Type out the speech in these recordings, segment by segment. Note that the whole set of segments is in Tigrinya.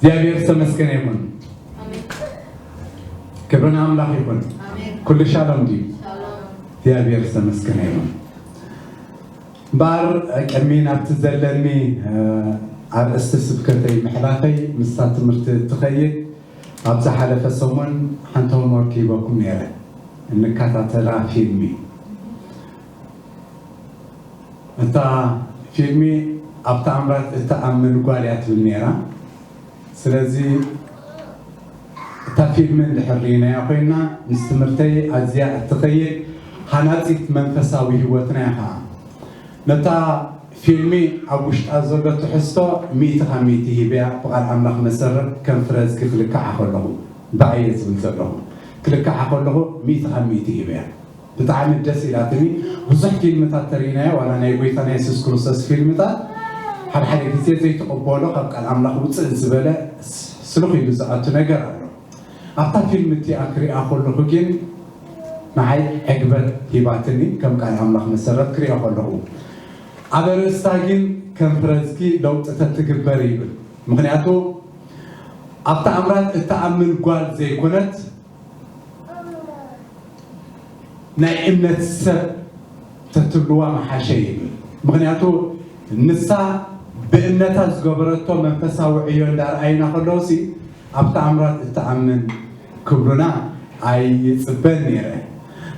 እግዚኣብሔር ዝተመስገነ ይኹን። ክብሪ ንኣምላኽ ይኹን። ኩሉ ሻሎም ድዩ? እግዚኣብሔር ዝተመስገነ ይኹን። እምበኣር ቅድሚ ናብቲ ዘለኒ ኣርእስቲ ስብከተይ ምሕላፈይ ምስታ ትምህርቲ ትኸይድ፣ ኣብ ዝሓለፈ ሰሙን ሓንቲ ሆምወርክ ሂበኩም ነይረ። እንከታተላ ፊልሚ፣ እታ ፊልሚ ኣብ ተኣምራት እትኣምን ጓል እያ ትብል ነይራ። ስለዚ እታ ፊልም እንድሕር ርኢናያ ኮይና ምስ ትምህርተይ ኣዝያ እትኸይድ ሃናጺት መንፈሳዊ ህይወትና እያ። ኸዓ ነታ ፊልሚ ኣብ ውሽጣ ዘሎ ትሕዝቶ ሚእቲ ካብ ሚእቲ ሂበያ። ብቓል ኣምላኽ መሰረት ከም ፍረዝጊ ክልክዓ ከለኹ፣ ብኣየ ዝብል ዘለኹ ክልክዓ ከለኹ ሚእቲ ካብ ሚእቲ ሂበያ። ብጣዕሚ ደስ ኢላትኒ። ብዙሕ ፊልምታት ተሪኢናዮ፣ ዋላ ናይ ጎይታና የሱስ ክርስቶስ ፊልምታት ሓድሓደ ግዜ ዘይትቕበሎ ካብ ቃል ኣምላኽ ውፅእ ዝበለ ስሉኽ ኢሉ ዝኣቱ ነገር ኣሎ። ኣብታ ፊልም እቲኣ ክሪኣ ከለኹ ግን ንዓይ ዕግበት ሂባትኒ። ከም ቃል ኣምላኽ መሰረት ክሪኦ ከለኹ ኣብ ኣርእስታ ግን ከም ፍረዝጊ ለውጢ ተትግበር ይብል። ምኽንያቱ ኣብታ ኣምራት እትኣምን ጓል ዘይኮነት ናይ እምነት ሰብ ተትብልዋ መሓሸ ይብል። ምኽንያቱ ንሳ ብእምነታ ዝገበረቶ መንፈሳዊ ዕዮ እንዳርኣይና ከለውሲ ኣብቲ ኣምራት እትኣምን ክብሉና ኣይጽበን ነይረ።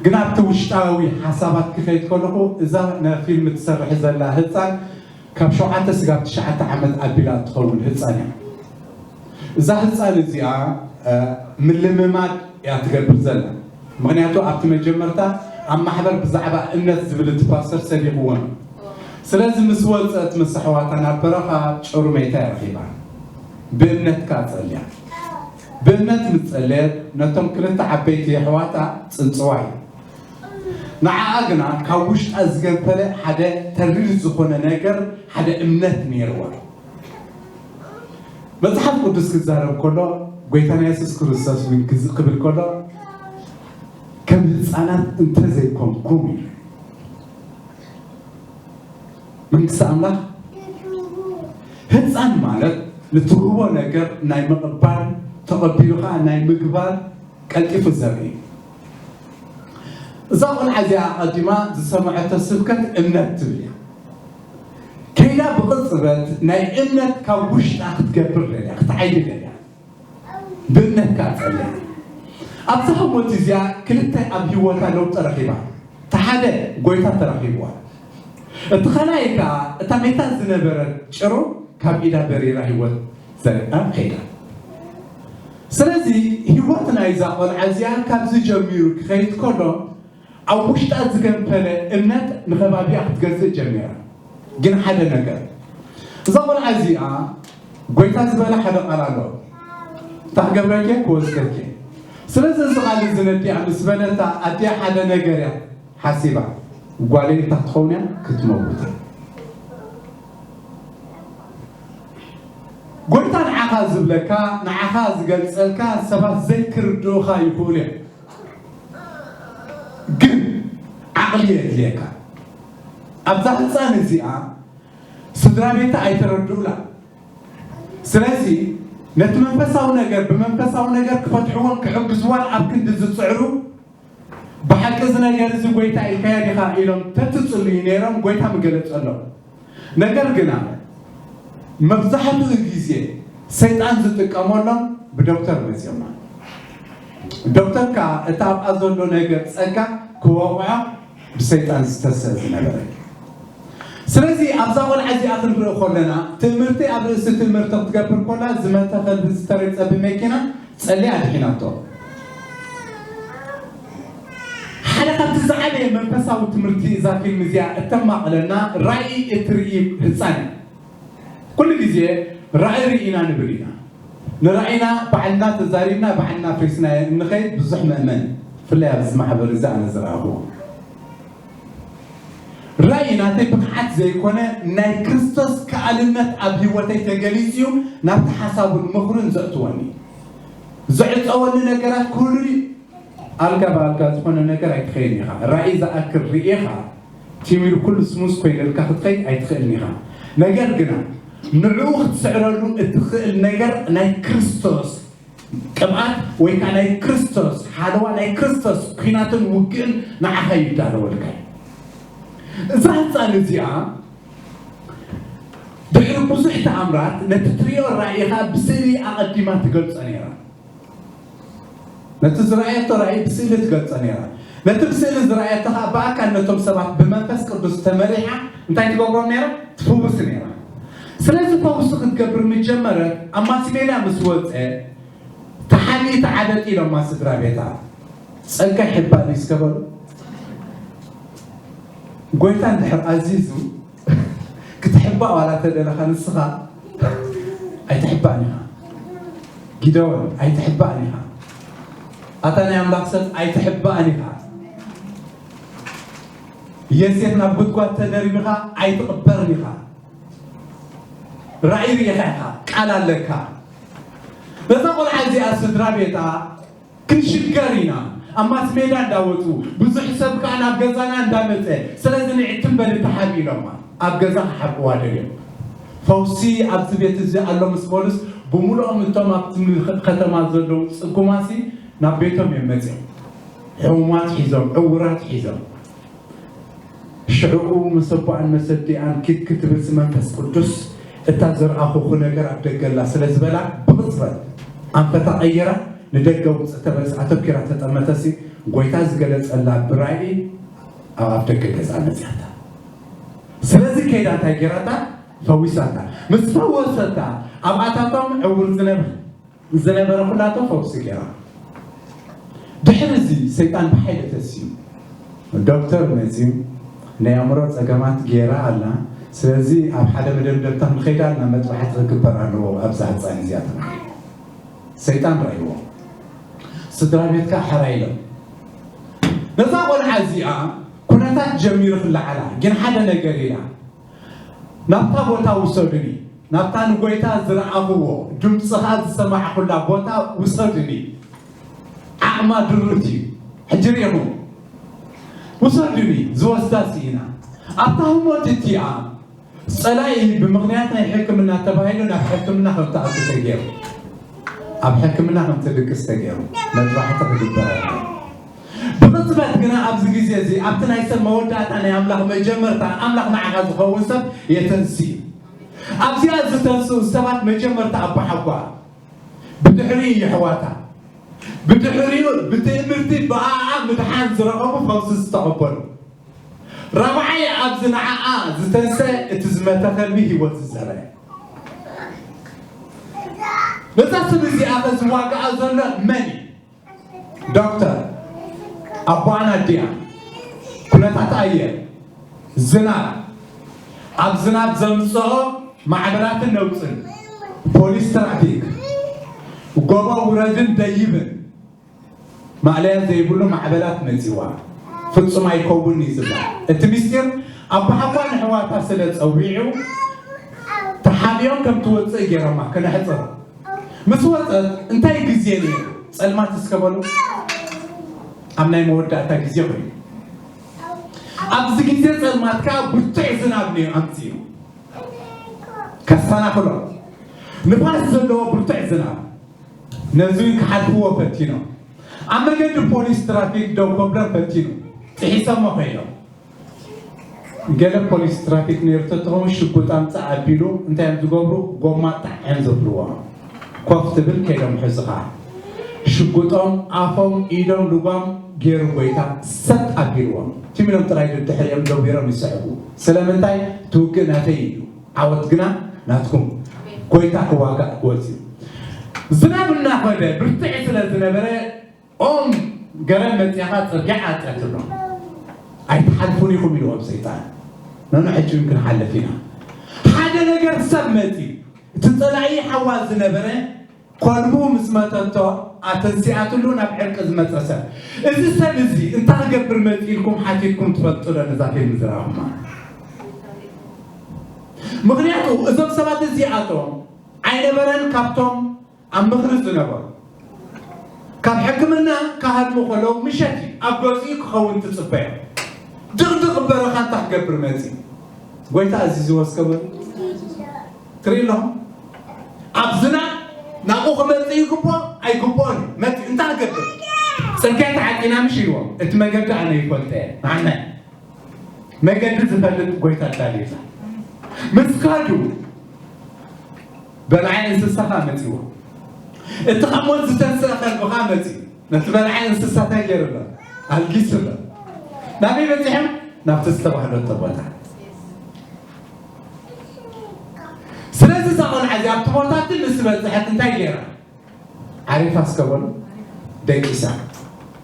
ግን ኣብቲ ውሽጣዊ ሓሳባት ክኸይድ ከለኹ እዛ ፊልም ትሰርሕ ዘላ ህፃን ካብ ሸውዓተ ስጋብ ትሽዓተ ዓመት ኣቢላ እትኸውን ህፃን እያ። እዛ ህፃን እዚኣ ምልምማድ እያ ትገብር ዘላ። ምኽንያቱ ኣብቲ መጀመርታ ኣብ ማሕበር ብዛዕባ እምነት ዝብል እቲ ፓስተር ሰቢኽዎ ነው። ስለዚ ምስ ወፀት ምስ ኣሕዋታ ናብ በረኻ ጭሩ መይታ ረኺባ። ብእምነት ከኣ ጸልያ። ብእምነት ምስ ጸለየት ነቶም ክልተ ዓበይቲ ኣሕዋታ ጽንጽዋይ። ንዓኣ ግና ካብ ውሽጣ ዝገንፈለ ሓደ ተሪር ዝኾነ ነገር፣ ሓደ እምነት ነይርዋ። መጽሓፍ ቅዱስ ክዛረብ ከሎ፣ ጎይታና የሱስ ክርስቶስ እውን ክዝ-፣ ክብል ከሎ፣ "ከም ህፃናት እንተዘይኮንኩም" ኢሉ። መንግስቲ ኣምላኽ ህፃን ማለት ንትህቦ ነገር ናይ ምቕባል፣ ተቐቢሉ ኸዓ ናይ ምግባር ቀልጢፉ ዘርኢ እዩ። እዛ ቆልዓ እዚኣ ኣቐዲማ ዝሰምዐቶ ስብከት እምነት ትብል እያ። ከይዳ ብቕጽበት ናይ እምነት ካብ ውሽጣ ክትገብር ደልያ፣ ክትዓይዲ ደልያ። ብእምነት ከኣ ጸልያ። ኣብዛ ህሞት እዚኣ ክልተ ኣብ ህይወታ ለውጢ ረኺባ። እቲ ሓደ ጎይታ ተረኺብዋ። እቲ ኻልኣይ ከኣ እታ መይታ ዝነበረት ጭሩ ካብ ኢዳ በሪራ ህይወት ዘሪኣ ከይዳ። ስለዚ ህይወት ናይዛ ቆልዓ እዚኣ ካብዚ ጀሚሩ ክኸይድ ከሎ ኣብ ውሽጣ ዝገንፈለ እምነት ንኸባቢኣ ክትገዝእ ጀሚራ። ግን ሓደ ነገር፣ እዛ ቆልዓ እዚኣ ጎይታ ዝበለ ሓደ ቃል ኣሎ፣ "እታ ክገብረኪ ክወስደኪ። ስለዚ እዚ ቃል እዚ ነዲኣ" ምስ በለታ ኣዲኣ ሓደ ነገር እያ ሓሲባ፣ "ጓለይ እታ ክትኸውን እያ ክትመውት እያ።" ጎይታ ንዓኻ ዝብለካ፣ ንዓኻ ዝገልጸልካ ሰባት ዘይክርድኡኻ ይኽእሉ እዮም። ግን ዓቕሊ የድልየካ። ኣብዛ ህፃን እዚኣ ስድራ ቤታ ኣይተረድኡላ። ስለዚ ነቲ መንፈሳዊ ነገር ብመንፈሳዊ ነገር ክፈትሕዎን ክሕግዝዋን ኣብ ክንዲ ዝፅዕሩ፣ "ብሓቂ እዚ ነገር እዚ ጎይታ ኢልካዮ ዲኻ?" ኢሎም ተትፅልዩ ነይሮም፣ ጎይታ ምገለፀሎም። ነገር ግና መብዛሕትኡ ግዜ ሰይጣን ዝጥቀመሎም ብዶክተር መፂኦማ። ዶክተር ከዓ እቲ ኣብኣ ዘሎ ነገር ጸጋ ክወቕዖ ብሰይጣን ዝተስእ ዝነበረ። ስለዚ ኣብዛ ቆልዓ እዚኣ ክንርኢ ከለና ትእምርቲ ኣብ ርእሲ ትእምርቲ ክትገብር ከላ ዝመተ ከልቢ ዝተረጸ ብመኪና ጸሊኣ ኣድሒናቶ። ሓደ ካብቲ ዝዓበየ መንፈሳዊ ትምህርቲ እዛ ፊልም እዚኣ እተማቕለና ራእይ እትርኢ ህፃን እዩ። ኩሉ ግዜ ራእይ ርኢና ንብል ኢና። ንራእይና ባዕልና ተዛሪብና ባዕልና ኣፍሪስና እንኸይድ ብዙሕ ምእመን፣ ብፍላይ ኣብዚ ማሕበር እዚ ኣነ ዝረኣኹዎ። ራእይ ናተይ ብቕዓት ዘይኮነ ናይ ክርስቶስ ከኣልነት ኣብ ህይወተይ ተገሊጹ እዩ ናብቲ ሓሳቡን ምኽሩን ዘእትወኒ። ዘዕጸወኒ ነገራት ኩሉ ኣልጋ ብኣልጋ ዝኾነ ነገር ኣይትኸይድን ኢኻ። ራእይ ዝኣክል ርኢኻ ቲም ኢሉ ኩሉ ስሙዝ ኮይኑልካ ክትኸይድ ኣይትኽእልን ኢኻ። ነገር ግና ንዕኡ ክትስዕረሉ እትኽእል ነገር ናይ ክርስቶስ ቅብኣት ወይ ከዓ ናይ ክርስቶስ ሓለዋ፣ ናይ ክርስቶስ ኲናትን ውግእን ንዓኻ ይዳለወልካ እዩ። እዛ ህፃን እዚኣ ድሕሪ ብዙሕ ተኣምራት ነቲ ትሪኦ ራእይኻ ብስእሊ ኣቐዲማ ትገልጾ ነይራ። ነቲ ዝረኣየቶ ራእይ ብስእሊ ትገልጾ ነይራ። ነቲ ብስእሊ ዝረኣየቶ ኸዓ ብኣካል ነቶም ሰባት ብመንፈስ ቅዱስ ተመሪሓ እንታይ ትገብሮም ነይራ? ትፍውስ ነይራ። ስለዚ ፈውሲ ክትገብር ምስ ጀመረት ኣብ ማስሜድያ ምስ ወፀ ተሓቢኢ ተዓበጢ ኢሎማ ስድራ ቤታ። ጸጋ ይሕባእ እስከ በሉ። ጎይታ እንድሕር ኣዚዙ ክትሕባእ ዋላ ተደለኻ ንስኻ ኣይትሕባእን ኢኻ። ጊደዎን ኣይትሕባእን ኢኻ። ኣታ ናይ ኣምላኽ ሰብ ኣይትሕባእን ኢኻ። የሴፍ ናብ ጉድጓድ ተደሪብኻ ኣይትቕበርን ኢኻ። ራእይ ርኢኻ ኢኻ፣ ቃል ኣለካ። ነዛ ቆልዓ እዚኣ ስድራ ቤታ ክንሽገር ኢና። ኣብ ማስ ሜዳ እንዳወፁ ብዙሕ ሰብ ከዓ ናብ ገዛና እንዳመፀ ስለዚ ንዕትም በሊ ተሓቢሎማ ኣብ ገዛ ክሓብዋ ደልዮም። ፈውሲ ኣብዚ ቤት እዚ ኣሎ ምስ በሉስ ብምሉኦም እቶም ኣብቲ ምልክት ከተማ ዘለዉ ፅጉማሲ ናብ ቤቶም እዮም መፅኦም። ሕሙማት ሒዞም፣ ዕውራት ሒዞም። ሽዕኡ መሰቦኣን መሰዲኣን ኪድ ክትብልሲ መንፈስ ቅዱስ እታ ዝረኣኹኹ ነገር ኣብ ደገ ኣላ ስለ ዝበላ ብቕጽበት ኣንፈታ ቀይራ ንደገ ውፅእ ተበልስ ኣተኪራ ተጠመተሲ ጎይታ ዝገለጸላ ብራእይ ኣብ ኣፍ ደገ ገዛ መፅያታ። ስለዚ ከይዳ እንታይ ገይራታ? ፈዊሳታ። ምስ ፈወሰታ ኣብኣታቶም ዕውር ዝነብ ዝነበረ ኩላቶ ፈውሲ ገይራ። ድሕሪ እዚ ሰይጣን ብሓይሊ ተስዩ። ዶክተር መፅዩ ናይ ኣእምሮ ፀገማት ገይራ ኣላ። ስለዚ ኣብ ሓደ መደምደምታ ክንኸይዳ ኣልና መጥባሕቲ ክግበር ኣለዎ ኣብዛ ህፃን እዚኣ ተባሂሉ። ሰይጣን ረእይዎ። ስድራ ቤት ከዓ ሕራይ ኢሎም ነዛ ቆልዓ እዚኣ ኩነታት ጀሚሩ ክለዓላ ግን ሓደ ነገር ኢላ ናብታ ቦታ ውሰዱኒ ናብታ ንጎይታ ዝረኣኽዎ ድምፅኻ ዝሰማዕኩላ ቦታ ውሰዱኒ። ዓቕማ ድሩት እዩ። ሕጂ ርኢኹም ውሰዱኒ ዝወስዳ ስኢና ኣብታ ህሞት እቲኣ ፀላኢ ብምኽንያት ናይ ሕክምና ተባሂሉ ናብ ሕክምና ከም ትኣቱ ተገይሩ ኣብ ሕክምና ከም ትድቅስ ተገይሩ መጥባሕቲ ክግበረላ ብቕፅበት ግና ኣብዚ ግዜ እዚ ኣብቲ ናይ ሰብ መወዳእታ ናይ ኣምላኽ መጀመርታ ኣምላኽ ንዓኻ ዝኸውን ሰብ የተንስእ ኣብዚኣ ዝተንስኡ ሰባት መጀመርታ ኣቦሓጓ ብድሕሪ የሕዋታ ብድሕሪኡ ብትእምርቲ ብኣኣ ምድሓን ዝረኸቡ ፈውሲ ዝተቐበሉ ራብዓይ ኣብዚ ንዓኣ ዝተንሰ እቲ ዝመተ ከልቢ ህይወት ዝዘረ ነዛ ስም እዚኣ ከዝዋግኣ ዘሎ መን እዩ ዶክተር ኣቦኣን ኣዲኣን ኩነታት ኣየር ዝናብ ኣብ ዝናብ ዘምፅኦ ማዕበላትን ነውፅን ፖሊስ ትራፊክ ጎቦ ውረድን ደይብን ማእለያ ዘይብሉ ማዕበላት መፂዋ ፍፁም ኣይከውን እዩ ዝብላ እቲ ምስጢር ኣቦሓኳ ንሕዋታ ስለ ፀዊዑ ተሓቢኦም ከም ትወፅእ ገይሮማ ክነሕፅር ምስ ወፀት እንታይ ግዜ ነይሩ ፀልማት እስከ በሉ ኣብ ናይ መወዳእታ ግዜ ኮይኑ ኣብዚ ግዜ ፀልማት ከዓ ብርቱዕ ዝናብ ነይሩ ኣምፅኡ ከሰናኽሎ ንፋስ ዘለዎ ብርቱዕ ዝናብ ነዚ እውን ክሓልፍዎ ፈቲኖም ኣብ መገዲ ፖሊስ ትራፊክ ደው ከብሎም ፈቲኑ ጥሒሶሞ ከይዶም ገለ ፖሊስ ትራፊክ ነይሩ ተትኸውን ሽጉጥ ኣምፃእ ኣቢሉ እንታይ እዮም ዝገብሩ ጎማ ጣዕ እዮም ዘብልዎ ኮፍ ትብል ከይዶም ሕዝኻ ሽጉጦም ኣፎም ኢዶም ልጓም ገይሩ ጎይታ ሰጥ ኣቢልዎም ቲሚሎም ጥራይ ድድሕሪኦም ደቢሮም ይስሕቡ ስለምንታይ ትውግእ ናተይ እዩ ዓወት ግና ናትኩም ጎይታ ክዋጋእ ወፅዩ ዝናብ እናኸደ ብርትዕ ስለ ዝነበረ ኦም ገረብ መፅያኻ ፅርግያ ዓፀትሎም ኣይትሓልፉን ኢኹም ኢልዎም ሰይጣን ነኖ ሕጂ እውን ክንሓልፍ ኢና ሓደ ነገር ሰብ መፂ እቲ ፀላኢ ሓዋ ዝነበረ ኮልቡ ምስ መተቶ ኣተንሲኣትሉ ናብ ዕርቂ ዝመፀ ሰብ እዚ ሰብ እዚ እንታይ ክገብር መፂ ኢልኩም ሓቲትኩም ትፈልጡ ዶ ነዛ ፊልም ዝረኣኹማ ምኽንያቱ እዞም ሰባት እዚኣቶም ኣይነበረን ካብቶም ኣብ ምኽሪ ዝነበሩ ካብ ሕክምና ካሃድሙ ከለዉ ምሸት እዩ ኣብ ገዝኡ ክኸውን ትፅበዮ ድቕድቕ በረኻ እንታይ ክገብር መፂ ጎይታ እዚ ዝወስከበሉ ትርኢ ኣለኹም? ኣብ ዝናብ ናብኡ ክመጽእ ይግብኦ ኣይግብኦን እዩ። መጽ-፣ እንታይ ክገብር? ጽርግያ ተዓጺና ምሽ ኢልዎም። እቲ መገዲ ኣነ ይፈልጦ እየ። ንዓናይ መገዲ ዝፈልጥ ጎይታ ኣዳልዩና። ምስ ካዱ በላዒ እንስሳ ኸኣ መጺዎ። እቲ ካብ ሞት ዝተንስአ ከልቢ ኸኣ መጺኡ። ነቲ በላዒ እንስሳ እንታይ ገይሩ ኣሎ? ኣልጊሱ ኣሎ። ናበይ በጺሖም? ናብቲ ዝተባህለቶ ቦታ። ስለዚ እዛ ቆልዓ እዚኣ ኣብቲ ቦታ እቲ ምስ በጽሐት እንታይ ገይራ? ዓሪፋ እስከ በሉ። ደቂሳ።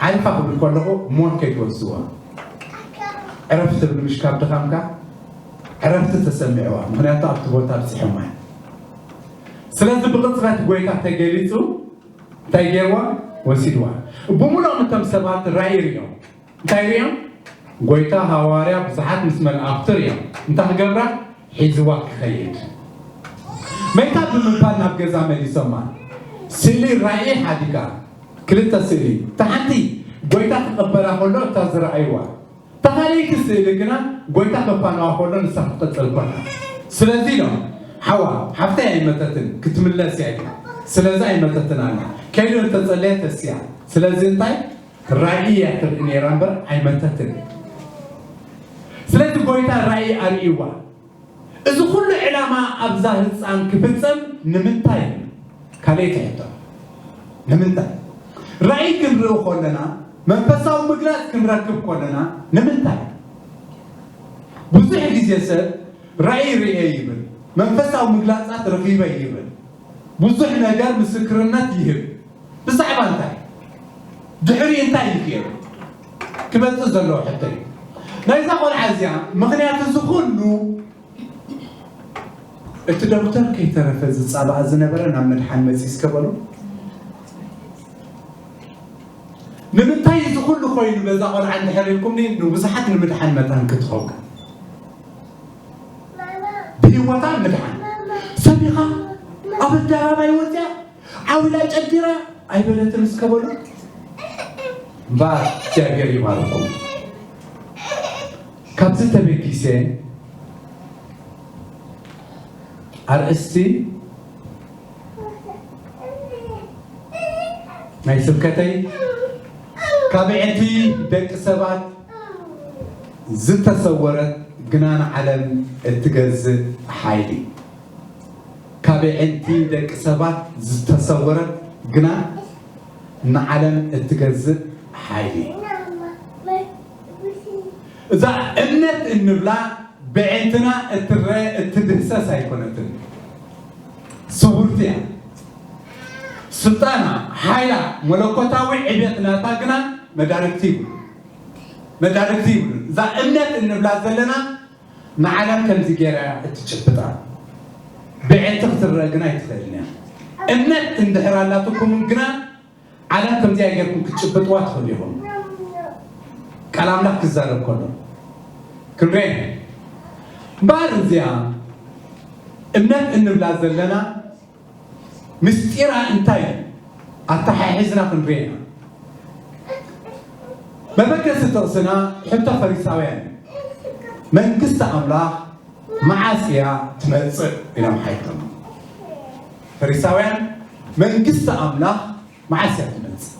ዓሪፋ ክብል ከለኹ ሞት ከይትወስድዋ። ዕረፍ ትብል ምሽ ካብ ድኻምካ ዕረፍቲ ተሰሚዕዋ። ምኽንያቱ ኣብቲ ቦታ ኣብጺሖማ እዮም። ስለዚ ብቕጽበት ጎይታ ተገሊጹ እንታይ ገይርዋ? ወሲድዋ። ብምሉኦም እቶም ሰባት ራእይ ርእዮም። እንታይ ርእዮም? ጎይታ ሃዋርያ ብዙሓት ምስ መላእኽቱ ርእዮም። እንታይ ክገብራ? ሒዝዋ ክኸይድ። መይታ ብምባል ናብ ገዛ መሊሶማ። ስእሊ ራእይ ሓዲጋ። ክልተ ስእሊ። እታ ሓንቲ ጎይታ ክቕበላ ከሎ እታ ዝረኣይዋ። እታ ካልኣይቲ ስእሊ ግና ጎይታ ከፋንዋ ከሎ ንሳ ክትቕጽል ኮና። ስለዚ ኢሎም፣ ሓዋ፣ ሓፍተይ ኣይመተትን፣ ክትምለስ እያ ኢሉ። ስለዚ ኣይመተትን ኣላ። ከይዱ እንተጸለየ ተስያ። ስለዚ እንታይ? ራእይ እያ ትርኢ ነይራ እምበር ኣይመተትን። ስለዚ ጎይታ ራእይ ኣርእይዋ። እዚ ኩሉ ዕላማ ኣብዛ ህፃን ክፍጸም ንምንታይ? ካልኣይቲ ሕቶ። ንምንታይ? ራእይ ክንርኢ ከለና፣ መንፈሳዊ ምግላጽ ክንረክብ ከለና፣ ንምንታይ? ብዙሕ ግዜ ሰብ ራእይ ርእየ ይብል፣ መንፈሳዊ ምግላጻት ረኺበ ይብል፣ ብዙሕ ነገር ምስክርነት ይህብ። ብዛዕባ እንታይ? ድሕሪ እንታይ እዩ ገይሩ? ክመጽእ ዘለዎ ሕቶ እዩ። ናይዛ ቆልዓ እዚኣ ምኽንያት እዚ ኩሉ እቲ ዶክተር ከይተረፈ ዝጻባእ ዝነበረ ናብ ምድሓን መጺ እስከ በሉ። ንምንታይ እዚ ኩሉ ኮይኑ በዛ ቆልዓ እንድሕር ኢልኩምኒ ንብዙሓት ንምድሓን መታን ክትኸውን። ብህይወታ ምድሓን። ሰቢኻ ኣብ ኣደባባይ ወፅያ ዓዊላ ጨዲራ ኣይበለትን እስከ በሉ። እምበኣር እግዚኣብሔር ይባርኩም። ካብዚ ተበጊሰ ኣርእስቲ ናይ ስብከተይ ካብ ኣዕንቲ ደቂ ሰባት ዝተሰወረት ግና ንዓለም እትገዝእ ሓይሊ። ካብ ኣዕንቲ ደቂ ሰባት ዝተሰወረት ግና ንዓለም እትገዝእ ሓይሊ። እዛ እምነት እንብላ ብዕንትና እትረአ እትድህሰስ ኣይኮነትን። ስውርቲ እያ። ስልጣና፣ ሓይላ፣ መለኮታዊ ዕቤት ናታ ግና መዳርግቲ ይብሉ። መዳርግቲ ይብሉ። እዛ እምነት እንብላ ዘለና ንዓለም ከምዚ ገይራ እያ እትጭብጣ። ብዕንቲ ክትረአ ግና ኣይትኽእልን እያ። እምነት እንድሕር ኣላትኩም ግና ዓለም ከምዚኣ ጌርኩም ክትጭብጥዋ ትኽእሉ ኢኹም። ቃል ኣምላኽ ክዛረብ ከሎ ክንርኢ። እምበኣር እዚኣ እምነት እንብላ ዘለና ምስጢራ እንታይ እዩ? ኣተሓሒዝና ክንርኢ ኢና። መበገሲ ጥቕስና ሕቶ ፈሪሳውያን እዩ። መንግስቲ ኣምላኽ መዓስ እያ ትመጽእ? ኢሎም ሓይቶም። ፈሪሳውያን መንግስቲ ኣምላኽ መዓስ እያ ትመጽእ?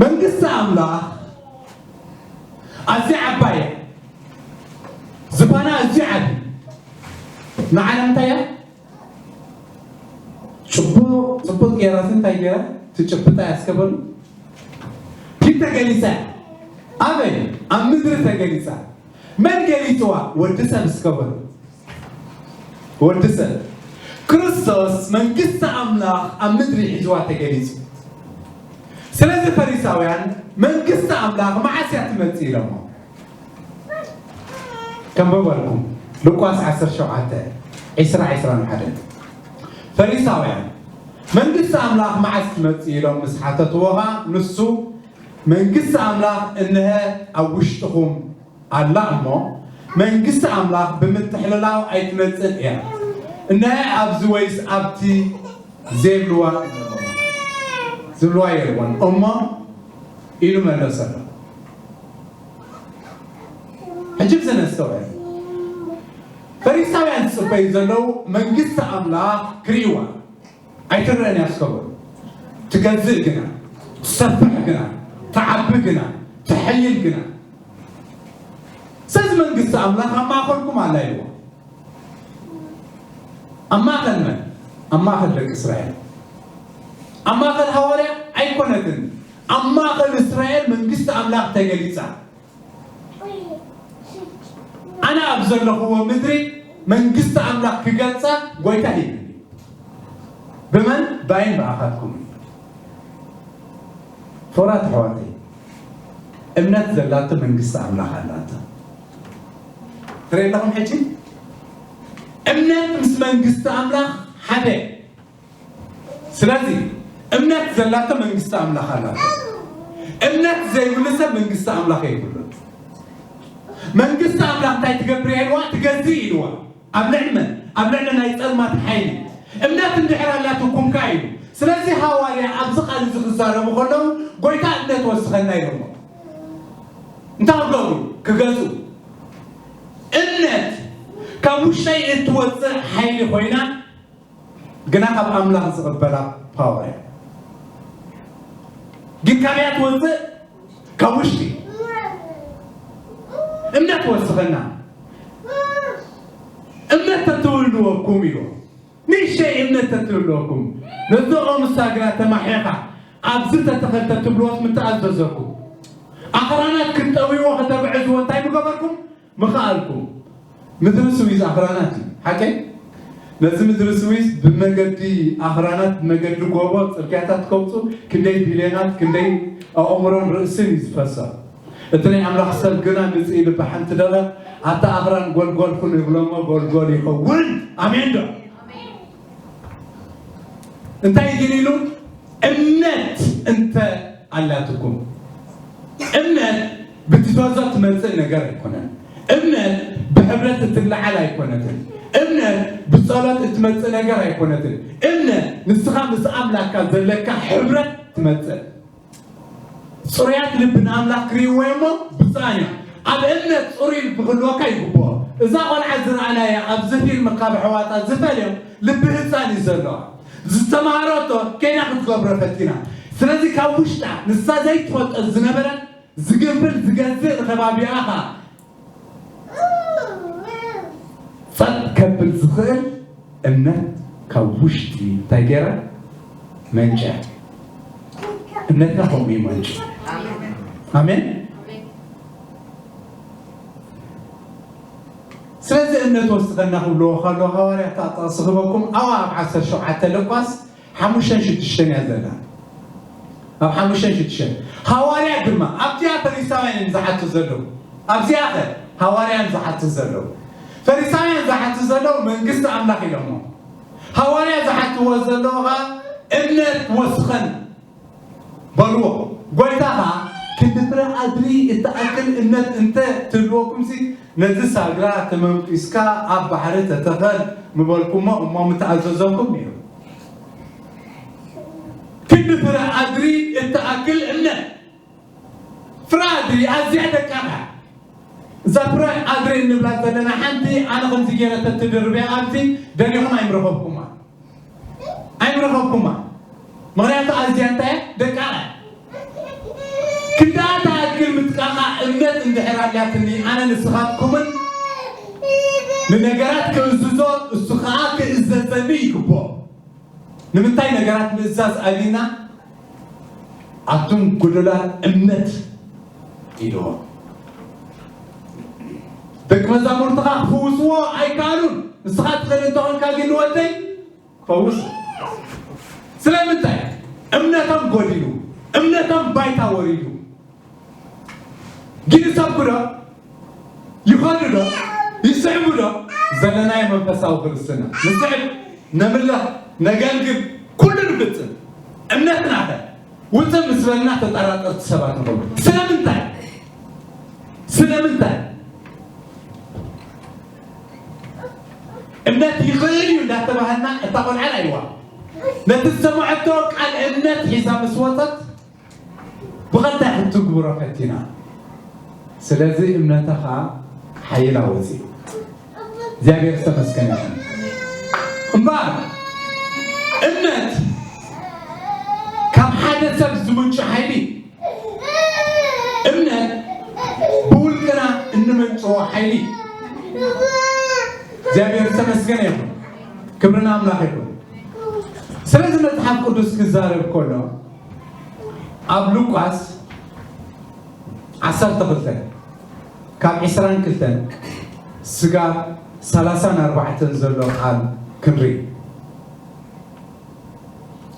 መንግስቲ ኣምላኽ ኣዝያ ዓባይ እያ። ዝባና ኣዝዩ ዓቢ። ንዓለም እንታይ እያ? ጽቡቕ፣ ጽቡቕ ጌራስ እንታይ ጌራ? ትጭብጣ እያ እስከ በሉ። ፊት ተገሊጻ እያ። ኣበይ? ኣብ ምድሪ ተገሊጻ። መን ገሊጽዋ? ወዲ ሰብ እስከ በሉ። ወዲ ሰብ። ክርስቶስ መንግስቲ ኣምላኽ ኣብ ምድሪ ሒዝዋ ተገሊጹ። ስለዚ ፈሪሳውያን መንግስቲ ኣምላኽ መዓስ እያ ትመጽእ ኢሎሞ። ከንብበልኩም። ሉቃስ ዓሰርተ ሸውዓተ፣ ዕስራ፣ ዕስራን ሓደን። ፈሪሳውያን መንግስቲ ኣምላኽ መዓስ ትመጽእ ኢሎም ምስ ሓተትዎ ኸኣ ንሱ መንግስቲ ኣምላኽ እንሀ ኣብ ውሽጥኹም ኣላ እሞ መንግስቲ ኣምላኽ ብምትሕልላው ኣይትመጽእን እያ። እንሀ ኣብዚ ወይስ ኣብቲ ዘይብልዋ፣ ዝብልዋ የልቦን እሞ ኢሉ መለሰሎም። ሕጂ እዚ ነስተውዕል። ፈሪሳውያን ዝጽበዩ ዘለዉ መንግስቲ ኣምላኽ ክርእይዋ ኣይትረአን እያ ዝከበሩ። ትገዝእ ግና፣ ትሰፍሕ ግና፣ ትዓቢ ግና፣ ትሐይል ግና። ስለዚ መንግስቲ ኣምላኽ ኣብ ማእኸልኩም ኣላ ኢልዎ። ኣብ ማእኸል መን? ኣብ ማእኸል ደቂ እስራኤል። ኣብ ማእኸል ሃዋርያ ኣይኮነትን። ኣብ ማእኸል እስራኤል መንግስቲ ኣምላኽ ተገሊጻ። ኣነ ኣብ ዘለኹዎ ምድሪ መንግስቲ ኣምላኽ ክገልጻ ጎይታ ሂብኒ። ብመን? ብኣይን ብኣኻትኩም። ፍቕራት ኣሕዋተይ፣ እምነት ዘላቶ መንግስቲ ኣምላኽ ኣላቶ። ትርኢ ኣለኹም ሕጂ? እምነት ምስ መንግስቲ ኣምላኽ ሓደ። ስለዚ እምነት ዘላቶ መንግስቲ ኣምላኽ ኣላቶ። እምነት ዘይብሉ ሰብ መንግስቲ ኣምላኽ የብሉን። መንግስቲ ኣምላኽ እንታይ ትገብር እያ ኢልዋ? ትገዝእ ኢልዋ። ኣብ ልዕሊ መን? ኣብ ልዕሊ ናይ ጸልማት ሓይሊ። እምነት እንድሕር ኣላትኩም ከኣ ኢሉ። ስለዚ ሃዋርያ ኣብዚ ቃል እዚ ክዛረቡ ከለዉ፣ ጎይታ እምነት ወስኸና ኢሎሞ። እንታይ ክገብሩ? ክገዝኡ። እምነት ካብ ውሽጠይ እትወጽእ ሓይሊ ኮይና፣ ግና ካብ ኣምላኽ ዝቕበላ ፓወር እያ። ግን ካበይ እያ ትወጽእ? ካብ ውሽጢ። እምነት ወስኸና። እምነት ተትህልወኩም ኢሉ። ንእሽተይ እምነት ተትህልወኩም። ነዚ ኦም እሳ ግና ተማሒኻ ኣብዚ ተተኸል ተትብልዎስ ምተኣዘዘኩም። ኣኽራናት ክትጠውይዎ ከተግዕዝዎ እንታይ ምገበርኩም? ምኸኣልኩም። ምድሪ ስዊዝ ኣኽራናት እዩ። ሓቀይ? ነዚ ምድሪ ስዊዝ ብመገዲ ኣኽራናት፣ ብመገዲ ጎቦ፣ ጽርግያታት ከውጹ ክንደይ ቢልዮናት፣ ክንደይ ኣእምሮን ርእስን እዩ ዝፈሰ። እቲ ናይ ኣምላኽ ሰብ ግና ምጽእ ኢሉ ብሓንቲ ደቐቕ፣ ኣታ ኣኽራን ጎልጎልኩን ይብሎሞ፣ ጎልጎል ይኸውን። ኣሜን ዶ? እንታይ ግን ኢሉ? እምነት እንተ ኣላትኩም። እምነት ብቲቶዞ ትመጽእ ነገር ኣይኮነን። እምነት ብሕብረት እትለዓል ኣይኮነትን። እምነት ብጸሎት እትመጽእ ነገር ኣይኮነትን። እምነት ንስኻ ምስ ኣምላኽካ ዘለካ ሕብረት ትመጽእ። ጽሩያት ልቢ ንኣምላኽ ክርእይዎ እዮም እሞ ብፁዓን እዮም። ኣብ እምነት ጽሩይ ልቢ ክህልወካ ይግብኦ። እዛ ቆልዓ ዝረኣናያ ኣብዚ ፊልም ካብ ኣሕዋታ ዝፈልዮም ልቢ ህጻን እዩ ዘለዋ። ዝተማሃረቶ ከይና ክትገብሮ ፈቲና። ስለዚ ካብ ውሽጣ ንሳ ዘይትፈልጦ ዝነበረ ዝግንፍል ዝገዝእ ንከባቢኣ ኸኣ ጸጥ ከብል ዝኽእል እምነት ካብ ውሽጢ እንታይ ገይራ መንጨ። እምነትና ከምኡ እዩ መንጭ። ኣሜን። ስለዚ እምነት ወስኸና ክብልዎ ከሎ ሃዋርያት ጥቕሲ ክበኩም ኣዋ ኣብ ዓሰርተ ሸውዓተ ሉቃስ ሓሙሽተን ሽዱሽተን እያ ዘላ። ኣብ ሓሙሽተን ሽዱሽተን። ሃዋርያ ድማ ኣብዚኣ ፈሪሳውያን እዮም ዝሓቱ ዘለዉ። ኣብዚኣ ኸ ሃዋርያ እዮም ዝሓቱ ዘለዉ። ፈሪሳውያን ዝሓቱ ዘለዉ መንግስቲ ኣምላኽ ኢሎሞ። ሃዋርያ ዝሓትዎ ዘለዉ ኸኣ እምነት ወስኸን በልዎ። ጎይታ ኸኣ ክንዲ ፍረ ኣድሪ እትኣክል እምነት እንተ ትህልወኩምሲ ነዚ ሳግራ ተመንኲስካ ኣብ ባሕሪ ተተኸል ምበልኩሞ እሞ ምተኣዘዘኩም ነይሩ። ክንዲ ፍረ ኣድሪ እትኣክል እምነት። ፍረ ኣድሪ ኣዝያ ደቃቕ እያ። እዛ ፍረ ኣድሪ እንብላ ዘለና ሓንቲ ኣነ ከምዚ ገይረ ተትድርብያ ኣብዚ ደሊኹም ኣይምረኸብኩማ። ኣይምረኸብኩማ። ምኽንያቱ ኣዝያ እንታይ እያ? ደቃቕ እያ። ክንድኣ ትኣክል ምጥቃቓ እምነት እንድሕር ኣልያትኒ ኣነ ንስኻትኩምን ንነገራት ክእዝዞ እሱ ኸኣ ክእዘዘኒ ይግብኦ። ንምንታይ ነገራት ምእዛዝ ኣቢልና? ኣቱም ጎደላት እምነት ኢልዎ። ደቂ መዛሙርትኻ ክፍውስዎ ኣይከኣሉን። ንስኻ ትኽእል እንተኾንካ ግን ንወደይ ፈውስ። ስለምንታይ? እምነቶም ጎዲሉ፣ እምነቶም ባይታ ወሪዱ። ግን ይሰብኩ ዶ? ይኸዱ ዶ? ይስዕቡ ዶ? ዘለናዮ መንፈሳዊ ክርስትና ንስዕብ፣ ነምልኽ፣ ነገልግል፣ ኩሉ ንፍጽም። እምነትና ከ ውጽእ ምስ በልና ተጠራጠርቲ ሰባት ንኸውን። ስለምንታይ? ስለምንታይ? እምነት ይኽእል እዩ እንዳተባሃልና እታ ቆልዓ ራእይዋ ነቲ ዝሰምዐቶ ቃል እምነት ሒዛ ምስ ወጸት ብቐጥታ ክትግብሮ ፈቲና። ስለዚ እምነታ ኸኣ ሓይላ ወጺኡ። እግዚኣብሔር ዝተመስገነ ይኹን። እምበኣር እምነት ካብ ሓደ ሰብ ዝምንጩ ሓይሊ፣ እምነት ብውልቅና እንምንጭዎ ሓይሊ። እግዚኣብሔር ዝተመስገነ ይኹን። ክብሪ ንኣምላኽ ይኹን። ስለዚ መጽሓፍ ቅዱስ ክዛረብ ከሎ ኣብ ሉቃስ ዓሰርተ ክልተ ካብ ዕስራን ክልተን ስጋብ ሰላሳን ኣርባዕተን ዘሎ ቃል ክንርኢ።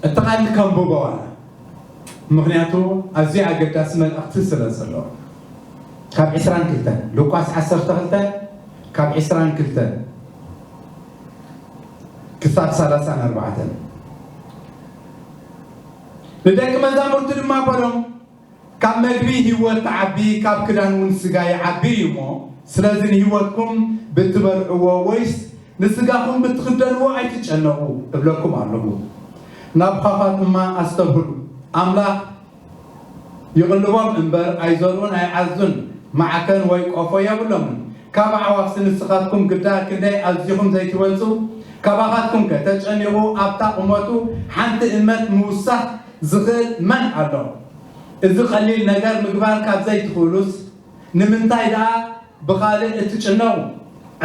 እቲ ቃል ከንብቦ ዋላ፣ ምኽንያቱ ኣዝዩ ኣገዳሲ መልእኽቲ ስለ ዘሎ። ካብ ዕስራን ክልተን፣ ሉቃስ ዓሰርተ ክልተ ካብ ዕስራን ክልተን ክሳብ ሰላሳን ኣርባዕተን። ንደቂ መዛሙርቲ ድማ በሎም፣ ካብ መግቢ ህይወት ትዓቢ፣ ካብ ክዳን እውን ስጋ ይዓቢ እዩ እሞ፣ ስለዚ ንህይወትኩም ብትበልዕዎ ወይስ ንስጋኹም ብትኽደንዎ ኣይትጨነቑ እብለኩም ኣለኹ። ናብ ዃዃት ድማ ኣስተብህሉ። ኣምላኽ ይቕልቦም እምበር ኣይዘርኡን ኣይዓዙን፣ ማዕከን ወይ ቆፎ የብሎምን። ካብ ኣዕዋፍሲ ንስኻትኩም ግዳ ክንደይ ኣዚኹም ዘይትበልጹ? ካባኻትኩም ከ ተጨኒቑ ኣብታ ቁመቱ ሓንቲ እመት ምውሳኽ ዝኽእል መን ኣሎ? እዚ ቀሊል ነገር ምግባር ካብ ዘይትኽእሉስ፣ ንምንታይ ደኣ ብኻልእ እትጭነቑ?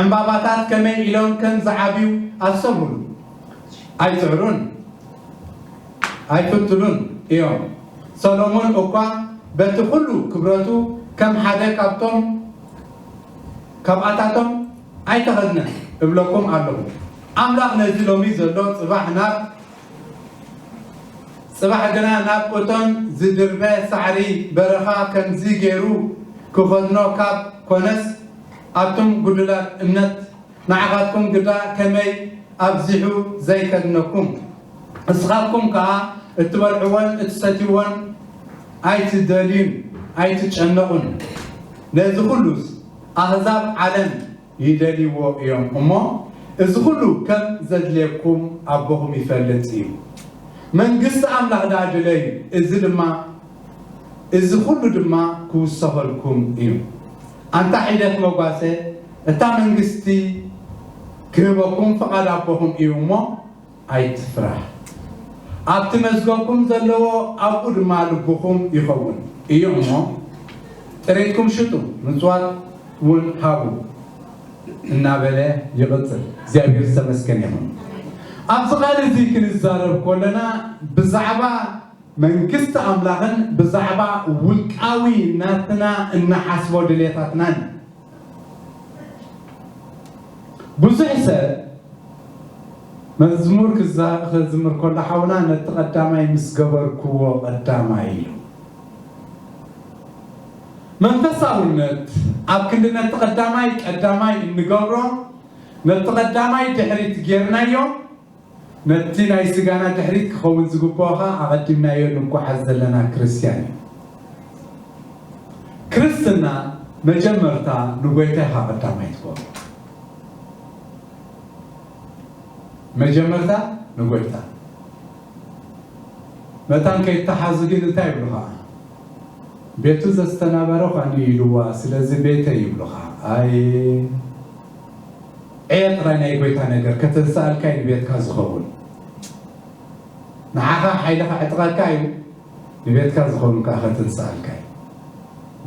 ዕምባባታት ከመይ ኢሎም ከም ዝዓብዩ ኣስተብህሉ። ኣይጽዕሩን ኣይፍትሉን እዮም። ሰሎሞን እኳ በቲ ኹሉ ክብረቱ ከም ሓደ ካብቶም፣ ካብኣታቶም ኣይተኸድነን እብለኩም ኣለኹ። ኣምላኽ ነዚ ሎሚ ዘሎ ጽባሕ ናብ ጽባሕ ግና ናብ እቶን ዝድርበ ሳዕሪ በረኻ ከምዚ ገይሩ ክኸድኖ ካብ ኮነስ፣ ኣቱም ጉዱላት እምነት፣ ንዓኻትኩም ግዳ ከመይ ኣብዚሑ ዘይከድነኩም። እስኻትኩም ከኣ እትበልዕዎን እትሰትይዎን ኣይትደልዩን ኣይትጨነቑን። ነዚ ኹሉስ ኣህዛብ ዓለም ይደልይዎ እዮም እሞ፣ እዚ ኹሉ ከም ዘድልየኩም ኣቦኹም ይፈልጥ እዩ። መንግስቲ ኣምላኽ ደኣ ድለዩ፣ እዚ ድማ፣ እዚ ኹሉ ድማ ክውሰኸልኩም እዩ። ኣንታ ሒደት መጓሰ፣ እታ መንግስቲ ክህበኩም ፍቓድ ኣቦኹም እዩ እሞ፣ ኣይትፍራህ። ኣብቲ መዝገብኩም ዘለዎ ኣብኡ ድማ ልብኹም ይኸውን እዩ እሞ፣ ጥሪትኩም ሽጡ፣ ምጽዋት እውን ሃቡ እናበለ ይቕጽል። እግዚኣብሔር ዝተመስገነ ይኹን። ኣብዚ ቃል እዚ ክንዛረብ ከለና ብዛዕባ መንግስቲ ኣምላኽን ብዛዕባ ውልቃዊ ናትና እንሓስቦ ድሌታትናን። ብዙሕ ሰብ መዝሙር ክዛ-፣ ክዝምር ከሎ ሓውና ነቲ ቀዳማይ ምስ ገበርክዎ ቀዳማይ ኢሉ። መንፈሳውነት ኣብ ክንዲ ነቲ ቀዳማይ ቀዳማይ እንገብሮ፣ ነቲ ቀዳማይ ድሕሪት ጌርናዮ፣ ነቲ ናይ ስጋና ድሕሪት ክኸውን ዝግብኦ ኸኣ ኣቐዲምናዮ ንጓዓዝ ዘለና ክርስትያን እዩ። ክርስትና መጀመርታ ንጎይታ ኢኻ ቀዳማይ ትገብሮ። መጀመርታ ንጎይታ። መታን ከይተሓዙ ግን እንታይ ይብሉኻ? ቤቱ ዘስተናበረ ኳኒ ኢልዋ፣ ስለዚ ቤተይ ይብሉኻ። ኣይ፣ ዕየ ጥራይ ናይ ጎይታ ነገር ከተንስኣልካ እዩ ንቤትካ ዝኸውን። ንዓኻ ሓይልኻ ዕጥቐካ እዩ፣ ንቤትካ ዝኸውን ከኣ ከተንስኣልካ እዩ።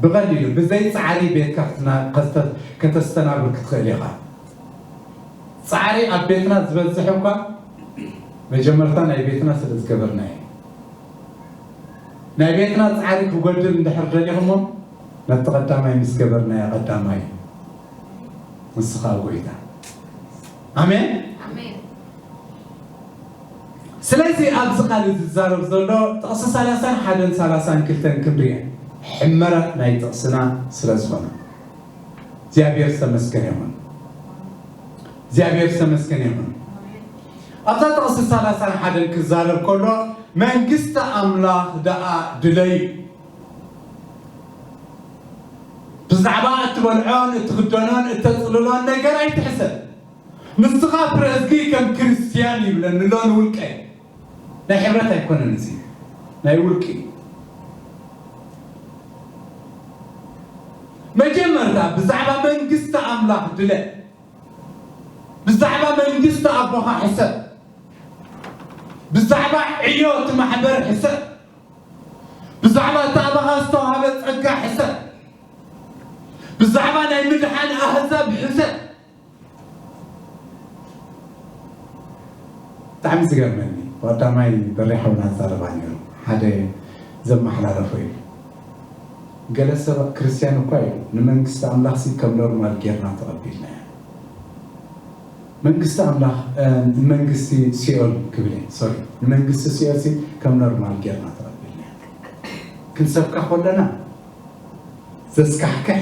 ብቐሊሉ፣ ብዘይ ጻዕሪ ቤትካ ክትና-፣ ከስተ-፣ ከተስተናብር ክትኽእል ኢኻ። ጻዕሪ ኣብ ቤትና ዝበዝሕ እኳ መጀመርታ ናይ ቤትና ስለ ዝገበርና እዩ። ናይ ቤትና ጻዕሪ ክጎድል እንድሕር ደሊኹሞ፣ ነቲ ቀዳማይ ምስ ገበርናዮ ቀዳማይ እዩ። ንስኻ ጎይታ። ኣሜን። ኣሜን። ስለዚ ኣብዚ ቃል እዚ ዝዛረብ ዘሎ ጥቕሲ ሰላሳን ሓደን ሰላሳን ክልተን ክንሪኦ ሕመረት ናይ ጥቕስና ስለ ዝኾነ እግዚኣብሔር ዝተመስገነ ይኹን። እግዚኣብሔር ዝተመስገነ ይኹን። ኣብዛ ጥቕሲ ሰላሳን ሓደን ክዛረብ ከሎ መንግስቲ ኣምላኽ ደኣ ድለዩ። ብዛዕባ እትበልዖን እትኽደኖን እተጽልሎን ነገር ኣይትሕሰብ። ንስኻ ፍረ እዝጊ ከም ክርስትያን ይብለኒ ኣሎ ንውልቀይ። ናይ ሕብረት ኣይኮነን እዚ፣ ናይ ውልቂ እዩ። መጀመርታ ብዛዕባ መንግስቲ ኣምላኽ ድለ። ብዛዕባ መንግስቲ ኣቦኻ ሕሰብ። ብዛዕባ ዕዮ እቲ ማሕበር ሕሰብ። ብዛዕባ እቲ ኣባኻ ዝተዋህበ ጸጋ ሕሰብ። ብዛዕባ ናይ ምድሓን ኣህዛብ ሕሰብ። ብጣዕሚ ዝገርመኒ፣ ቀዳማይ በሪሕ ሓውና ዛረባ ነይሩ፣ ሓደ ዘመሓላለፎ እዩ። ገለ ሰብ ክርስቲያን እኳ እዩ፣ ንመንግስቲ ኣምላኽሲ ከም ኖርማል ጌርና ተቐቢልናዮ። መንግስቲ ኣምላኽ፣ እ፣ መንግስቲ ሲኦል ክብል እየ፣ ሶሪ፣ ንመንግስቲ ሲኦልሲ ከም ኖርማል ጌርና ተቐቢልናዮ። ክንሰብካ ከለና ዘስካሕክሕ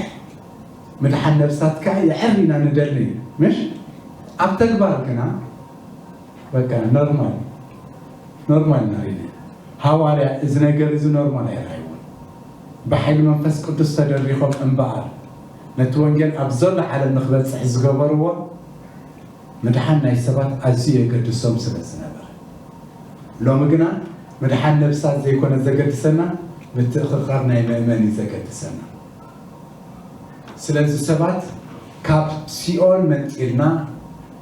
ምድሓን ነብሳት ከዓ የዕር ኢና ንደሊ፣ ምሽ? ኣብ ተግባር ግና በቃ ኖርማል፣ ኖርማል ኢና ሪኢና። ሃዋርያ እዚ ነገር እዚ ኖርማል ኣይረኣይዎን። ብሓይሊ መንፈስ ቅዱስ ተደሪኾም እምበኣር ነቲ ወንጌል ኣብ ዘሎ ዓለም ንክበጽሕ ዝገበርዎ ምድሓን ናይ ሰባት ኣዝዩ የገድሶም ስለ ዝነበረ። ሎሚ ግና ምድሓን ነብሳት ዘይኮነ ዘገድሰና፣ ምትእኽኻብ ናይ ምእመን እዩ ዘገድሰና። ስለዚ ሰባት ካብ ሲኦል መንጢልና፣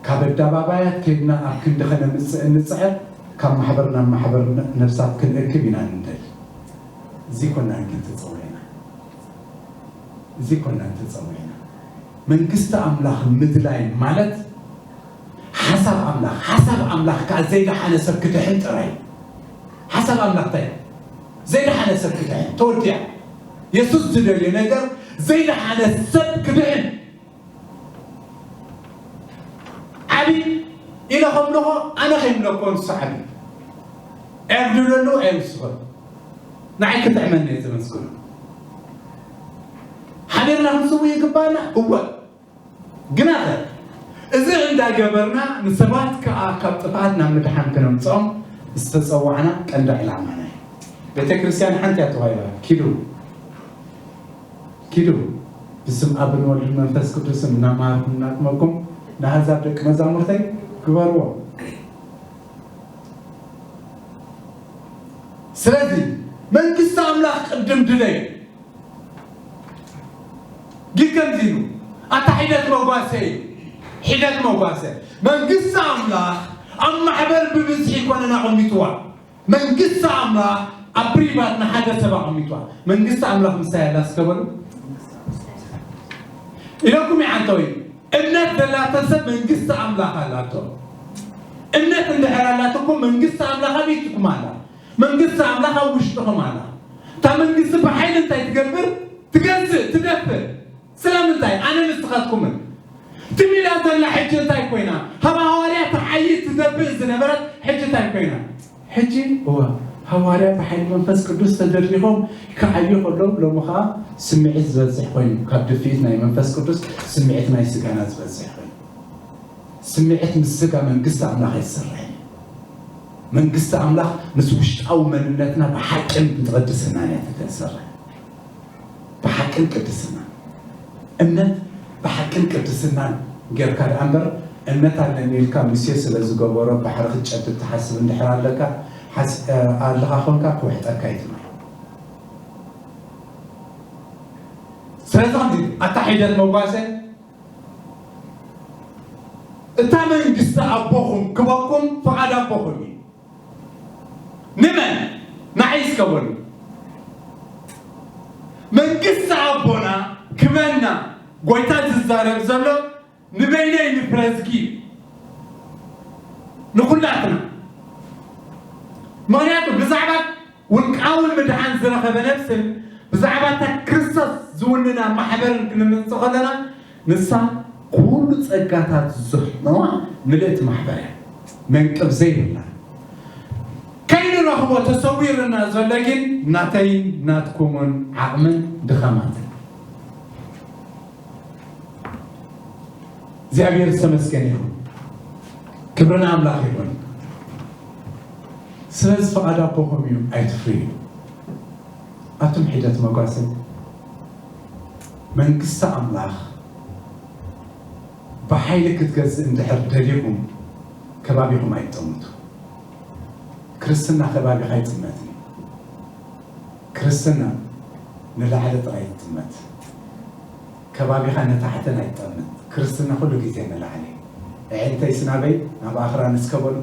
ካብ ኣደባባያት ከይድና ኣብ ክንዲ ከነምጽእ እንጽዕር፣ ካብ ማሕበር ናብ ማሕበር ነ-፣ ነብሳት ክንእክብ ኢና ንደሊ። እዚ ኮና ግን ተጸዊዕና። እዚ ኮና ተጸዊዕና። መንግስቲ ኣምላኽ ምድላይ ማለት ሓሳብ ኣምላኽ፣ ሓሳብ ኣምላኽ ከኣ ዘይደሓነ ሰብ ክድሕን ጥራይ። ሓሳብ ኣምላኽ እንታይ እዩ? ዘይደሓነ ሰብ ክድሕን። ተወዲኣ። የሱስ ዝደልዮ ነገር ዘይደሓነ ሰብ ክድሕን። ዓቢ ኢለ ከምልኾ፣ ኣነ ከይምለኮ ንሱ ዓቢ። ኤርድለሉ ኣይውስኾን። ንዓይ ክጥዕመኒ እየ ዘመስግኖ። ሓቢርና ክንስው ይግባና? እወ። ግናኸ፣ እዚ እንዳገበርና ንሰባት ከኣ ካብ ጥፍኣት ናብ ምድሓን ክነምጽኦም ዝተጸዋዕና ቀንዲ ዕላማና እዩ። ቤተ ክርስቲያን ሓንቲ እያ ተዋሂባ። ኪዱ፣ ኪዱ፣ ብስም ኣብን ወልድን መንፈስ ቅዱስን እናመሃርኩም እናጥመቅኩም ንኣህዛብ ደቂ መዛሙርተይ ግበርዎም። ስለዚ መንግስቲ ኣምላኽ ቅድም ድለዩ። ግን ከምዚ ኢሉ፣ ኣታ ሒደት መጓሰ እዩ። ሒደት መጓሰ። መንግስቲ ኣምላኽ ኣብ ማሕበር ብብዝሒ ኣይኮነን ኣቐሚጥዋ። መንግስቲ ኣምላኽ ኣብ ፕሪቫት ንሓደ ሰብ ኣቐሚጥዋ። መንግስቲ ኣምላኽ ምሳይ ኣላ እስከ በሉ። ኢለኩም ይዓንተው እዩ። እምነት ዘላቶ ሰብ መንግስቲ ኣምላኽ ኣላቶ። እምነት እንድሕር ኣላትኩም መንግስቲ ኣምላኽ ኣብ ኢድኩም ኣላ። መንግስቲ ኣምላኽ ኣብ ውሽጥኹም ኣላ። እታ መንግስቲ ብሓይሊ እንታይ ትገብር? ትገዝእ፣ ትደፍእ። ስለምንታይ? ኣነ ንስኻትኩምን። ትም ኢላ ዘላ ሕጂ እንታይ ኮይና? ካብ ሃዋርያ ትዓዪ ትደፍእ ዝነበረት ሕጂ እንታይ ኮይና? ሕጂ፣ እወ፣ ሃዋርያ ብሓይሊ መንፈስ ቅዱስ ተደሪኾም ክዓዩ ከለዉ፣ ሎሚ ኸኣ ስምዒት ዝበዝሕ ኮይኑ፣ ካብ ድፍኢት ናይ መንፈስ ቅዱስ ስምዒት ናይ ስጋና ዝበዝሕ ኮይኑ። ስምዒት ምስ ስጋ መንግስቲ ኣምላኽ ኣይሰርሕን እዩ። መንግስቲ ኣምላኽ ምስ ውሽጣዊ መንነትና ብሓቅን ብቅድስናን እያ ትሰርሕ። ብሓቅን ቅድስናን። እምነት ብሓቅን ቅድስናን ጌርካ ደኣ እምበር፣ እምነት ኣለኒ ኢልካ ሙሴ ስለ ዝገበሮ ባሕሪ ክትጨብጥ ትሓስብ እንድሕር ኣለካ፣ ሓስ-፣ እ፣ ኣለኻ ኾንካ ክውሕጠካ እዩ ትማሊ። ስለዚ ከምዚ ኣታ ሒደት መጓሰ፣ እታ መንግስቲ ኣቦኹም ክበኩም ፍቓድ ኣቦኹም እዩ። ንመን? ንዓይ እስከ በሉ። መንግስቲ ኣቦና ክበና ጎይታ ዝዛረብ ዘሎ ንበይነይ ንፍረዝጊ እዩ። ንኹላትና። ምኽንያቱ ብዛዕባ ውልቃዊ ምድሓን ዝረኸበ ነፍስን ብዛዕባ እታ ክርስቶስ ዝውንና ማሕበርን ክንምንጽእ ከለና፣ ንሳ ኩሉ ጸጋታት ዝሕነዋ ምልእቲ ማሕበር እያ። መንቅብ ዘይብላ። ከይንረኽቦ ተሰዊርና ዘሎ ግን ናተይን ናትኩምን ዓቕምን ድኻማትን። እግዚኣብሔር ዝተመስገነ ይኹን። ክብሪ ንኣምላኽ ይኹን። ስለዚ ፍቓድ ኣቦኹም እዩ፣ ኣይትፍርዩ። ኣቱም ሒደት መጓሰ፣ መንግስቲ ኣምላኽ ብሓይሊ ክትገዝእ እንድሕር ደሊኹም፣ ከባቢኹም ኣይትጠምቱ። ክርስትና ከባቢኻ ኣይጥመትን እዩ። ክርስትና ንላዕሊ ጥራይ ይጥመት። ከባቢኻ ንታሕትን ኣይትጠምት። ክርስትና ኩሉ ግዜ ንላዕሊ። ኣዒንተይስ ናበይ? ናብ ኣኽራን እስከ በሉ።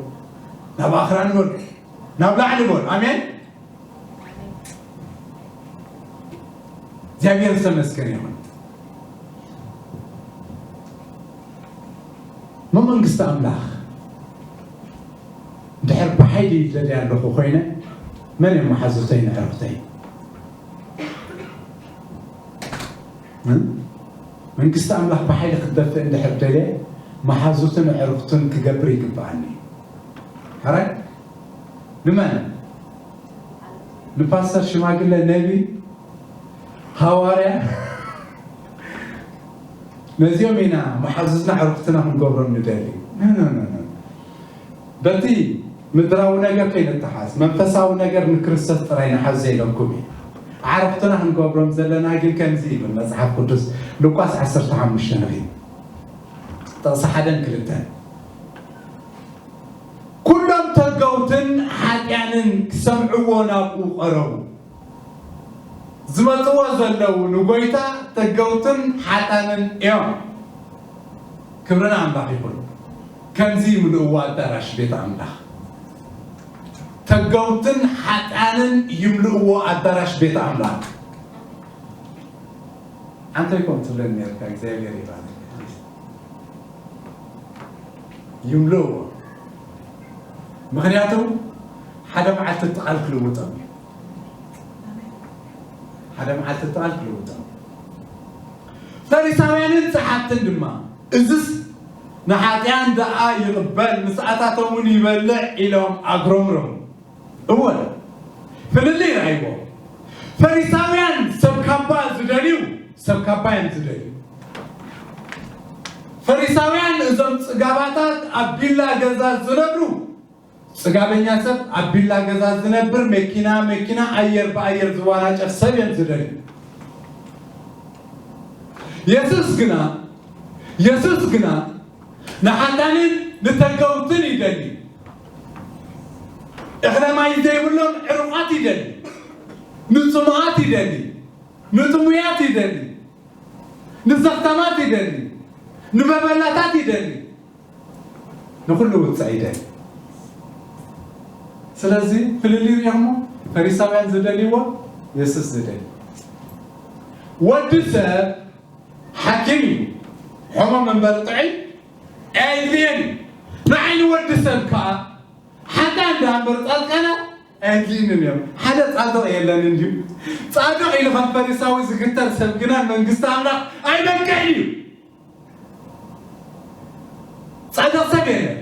ናብ ኣኽራን በሉ። ናብ ላዕሊ በሉ። ኣሜን። እግዚኣብሔር ዝተመስገነ ይኹን። መመንግስቲ ኣምላኽ ድሕር ብሓይሊ ይደልያ ኣለኹ ኮይነ፣ መን እዮም መሓዙተይ ንዕሩኽተይ? እ? መንግስቲ ኣምላኽ ብሓይሊ ክትደፍእ እንድሕር ደልየ፣ መሓዙትን ዕሩኽትን ክገብር ይግብኣኒ። ሕራይ? ንመን? ንፓስተር፣ ሽማግለ፣ ነቢ፣ ሃዋርያ፣ ነዚኦም ኢና መሓዙትና ዕሩኽትና ክንገብሮም ንደሊ። ኖ፣ ኖ፣ ኖ፣ ኖ። በቲ ምድራዊ ነገር ከይንተሓዝ፣ መንፈሳዊ ነገር ንክርስቶስ ጥራይ ንሓዞ ኢለኩም እዩ። ኣዕሩኽትና ክንገብሮም ዘለና ግን ከምዚ ይብል መጽሓፍ ቅዱስ፣ ሉቃስ ዓሰርተ ሓሙሽተ ንርኢ። ጥቕሲ ሓደን ክልተን። ኩሎም ተገውትን ሓጢኣንን ክሰምዕዎ ናብኡ ቀረቡ። ዝመጽዎ ዘለዉ ንጎይታ ተገውትን ሓጣንን እዮም። ክብሪ ንኣምላኽ ይኹን። ከምዚ ይምልእዎ ኣዳራሽ ቤት ኣምላኽ። ተገውትን ሓጣንን ይምልእዎ ኣዳራሽ ቤት ኣምላኽ። ኣንታይ ኮም ትብለኒ ነርካ? እግዚኣብሔር ይባርክ። ይምልእዎ። ምኽንያቱ ሓደ መዓልቲ እቲ ቃል ክልውጦም እዩ። ሓደ መዓልቲ እቲ ቃል ክልውጦም እዩ። ፈሪሳውያንን ጸሓፍትን ድማ፣ "እዝስ ንሓጢኣን ደኣ ይቕበል፣ ምስኣታቶም እውን ይበልዕ" ኢሎም ኣግረምረሙ። እወ፣ ፍልልይ ርኣይዎ። ፈሪሳውያን ሰብ ካባ ዝደልዩ፣ ሰብ ካባ እዮም ዝደልዩ። ፈሪሳውያን እዞም ጽጋባታት ኣብ ቢላ ገዛ ዝነብሩ፣ ጽጋበኛ ሰብ ኣብ ቢላ ገዛ ዝነብር፣ መኪና መኪና፣ ኣየር ብኣየር ዝዋናጨፍ ሰብ እዮም ዝደልዩ። የሱስ ግና፣ የሱስ ግና ንሓጣንን ንተገውትን ይደሊ። እኽለ ማይ ዘይብሎም ዕሩቓት ይደሊ። ንጽሙኣት ይደሊ። ንጥሙያት ይደሊ። ንዘኽታማት ይደሊ። ንመበላታት ይደሊ። ንኹሉ ውፅዕ ይደሊ። ስለዚ ፍልልይ ሪኢኹሞ፣ ፈሪሳውያን ዝደልይዎ የሱስ ዝደሊ። ወዲ ሰብ ሓኪም እዩ። ሕሙም እምበር ጥዑይ ኣየድልዮን እዩ። ንዓይ ንወዲ ሰብ ከዓ ሓዳን ደኣ እምበር ጻድቃናት ኣየድልዩንን እዮም። ሓደ ጻድቕ የለን እንድዩ። ጻድቕ ኢሉ ከም ፈሪሳዊ ዝግተር ሰብ ግና መንግስቲ ኣምላኽ ኣይበቅዕን እዩ። ጻድቕ ሰብ የለን።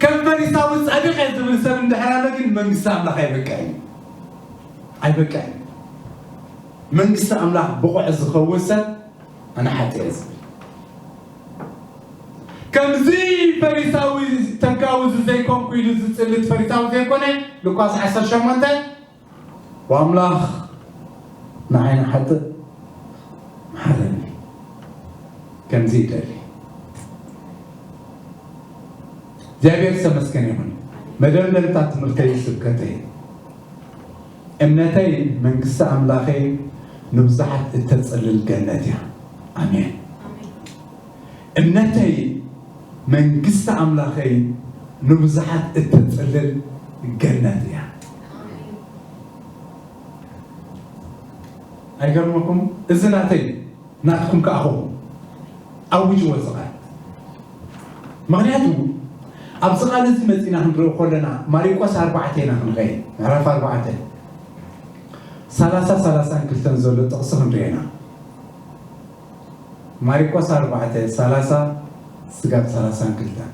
ከም ፈሪሳዊ ጻድቕ እየ ዝብል ሰብ እንድሕር ኣሎ ግን መንግስቲ ኣምላኽ ኣይበቅዕን እዩ። ኣይበቅዕን። መንግስቲ ኣምላኽ ብቑዕ ዝኸውን ሰብ ኣነ ሓጥእ እየ ዝብል። ከምዚ ፈሪሳዊ ተጋውዚ ዘይኮንኩ ኢሉ ዝጽልት ፈሪሳዊ ዘይኮነ፣ ሉቃስ ዓሰርተ ሸሞንተ፣ "ወኣምላኽ ንዓይ ንሓጥእ መሓረኒ" ከምዚ ይደሊ። እግዚኣብሔር ዝተመስገነ ይኹን። መደምደምታ ትምህርተይ ስብከተይ፣ እምነተይ መንግስቲ ኣምላኸይ ንብዙሓት እተጽልል ገነት እያ። ኣሜን። እምነተይ መንግስቲ ኣምላኸይ ንብዙሓት እተጽልል ገነት እያ። ኣይገርመኩም? እዚ ናተይ ናትኩም ከኣ ኹም ኣውጅዎ እዚ ቃል። ምኽንያቱ ኣብዚ ቃል እዚ መጺና ክንርኢ ከለና ማሪቆስ ኣርባዕተ ኢና ክንርኢ፣ ምዕራፍ ኣርባዕተ፣ ሰላሳ፣ ሰላሳን ክልተን ዘሎ ጥቕሲ ክንርኢ ኢና። ማሪቆስ ኣርባዕተ፣ ሰላሳ ስጋብ ሰላሳን ክልተን።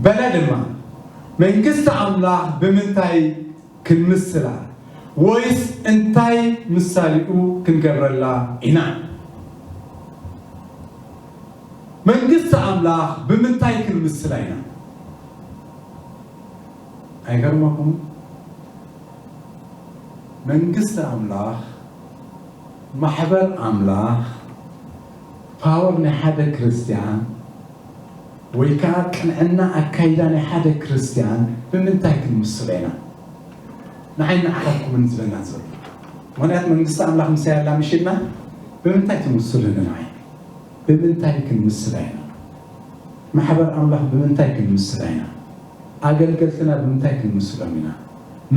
በለ ድማ፣ "መንግስቲ ኣምላኽ ብምንታይ ክንምስላ ወይስ እንታይ ምሳሌኡ ክንገብረላ ኢና?" መንግስቲ ኣምላኽ ብምንታይ ክንምስላ ኢና? ኣይገርመኩም? መንግስቲ ኣምላኽ፣ ማሕበር ኣምላኽ፣ ፓወር ናይ ሓደ ክርስትያን ወይ ከዓ ቅንዕና ኣካይዳ ናይ ሓደ ክርስትያን ብምንታይ ክንምስሎ ኢና? ንዓይ ንዓኻትኩምን ዝብለና ዘሎ። ምኽንያት መንግስቲ ኣምላኽ ምሳይ ኣላ ምሽ ኢልና ብምንታይ ትምስሉኒ ንዓይ? ብምንታይ ክንምስላ ኢና? ማሕበር ኣምላኽ ብምንታይ ክንምስላ ኢና? ኣገልገልትና ብምንታይ ክንምስሎም ኢና?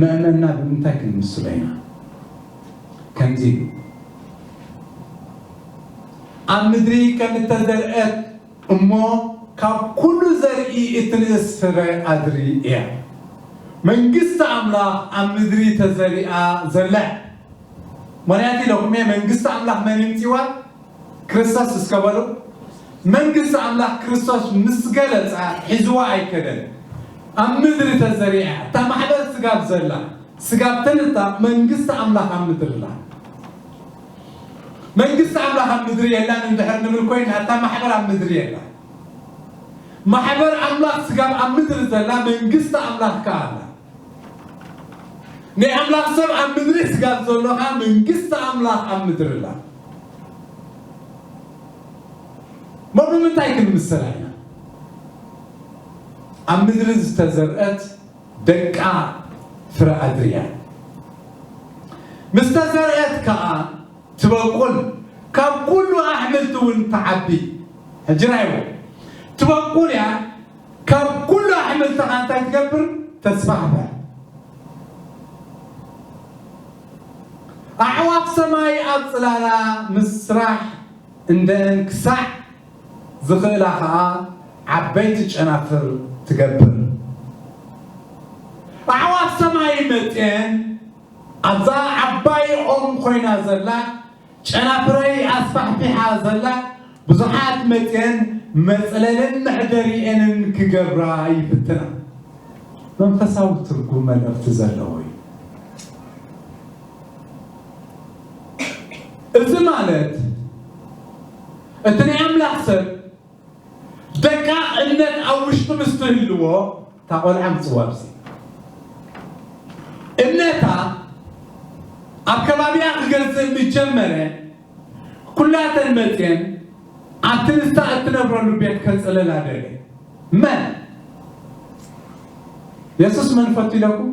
መእመንና ብምንታይ ክንምስሎ ኢና? ከምዚ ኢሉ፣ ኣብ ምድሪ ከም እተዘርአት እሞ ካብ ኩሉ ዘርኢ እትንእስ ፍረ ኣድሪ እያ። መንግስቲ ኣምላኽ ኣብ ምድሪ ተዘሪኣ ዘላ። ምኽንያቱ ኢለኩም እየ፣ መንግስቲ ኣምላኽ መን ይምፅዋ? ክርስቶስ እስከ በሉ። መንግስቲ ኣምላኽ ክርስቶስ ምስ ገለፃ ሒዝዋ ኣይከደን። ኣብ ምድሪ ተዘሪኣ እታ ማሕበር ስጋብ ዘላ፣ ስጋብ ተንታ መንግስቲ ኣምላኽ ኣብ ምድሪ ኣላ። መንግስቲ ኣምላኽ ኣብ ምድሪ የላን እንድሕር ንብል ኮይና፣ እታ ማሕበር ኣብ ምድሪ የላ። ማሕበር ኣምላኽ ስጋብ ኣብ ምድሪ ዘላ፣ መንግስቲ ኣምላኽ ከኣ ኣላ። ናይ ኣምላኽ ሰብ ኣብ ምድሪ ስጋብ ዘሎ ከኣ መንግስቲ ኣምላኽ ኣብ ምድሪ ኣላ። እሞ ብምንታይ ክንምሰላ ኢና? ኣብ ምድሪ ዝተዘርአት ደቃ ፍረ ኣድርያ። ምስ ተዘርአት ከኣ ትበቁል፣ ካብ ኩሉ ኣሕምልቲ እውን ትዓቢ። ሕጂ ራእይዎ፣ ትበቁል እያ፣ ካብ ኩሉ ኣሕምልቲ ከኣ እንታይ ትገብር? ተስፋሕፍሕ። ኣዕዋፍ ሰማይ ኣብ ጽላላ ምስራሕ እንደን ክሳዕ ዝኽእላ ኸኣ ዓበይቲ ጨናፍር ትገብር። ኣዕዋፍ ሰማይ መጽየን ኣብዛ ዓባይ ኦም ኮይና ዘላ ጨናፍረይ ኣስፋሕፊሓ ዘላ ብዙሓት መጽየን መጽለልን መሕደሪኤንን ክገብራ ይፍትና። መንፈሳዊ ትርጉም መልእኽቲ ዘለዎ እዩ። እዚ ማለት እቲ ናይ ኣምላኽ ሰብ ደቃቕ እምነት ኣብ ውሽጡ ምስ ትህልዎ፣ እታ ቖልዓ ምጽዋ ኣብዚ እምነታ ኣብ ከባቢኣ ክገዝእ ምስ ጀመረ፣ ኩላተን መጽየን ኣብቲ ንሳ እትነብረሉ ቤት ከጽልላ ደለ። መን? የሱስ መን ፈቱ ኢለኩም?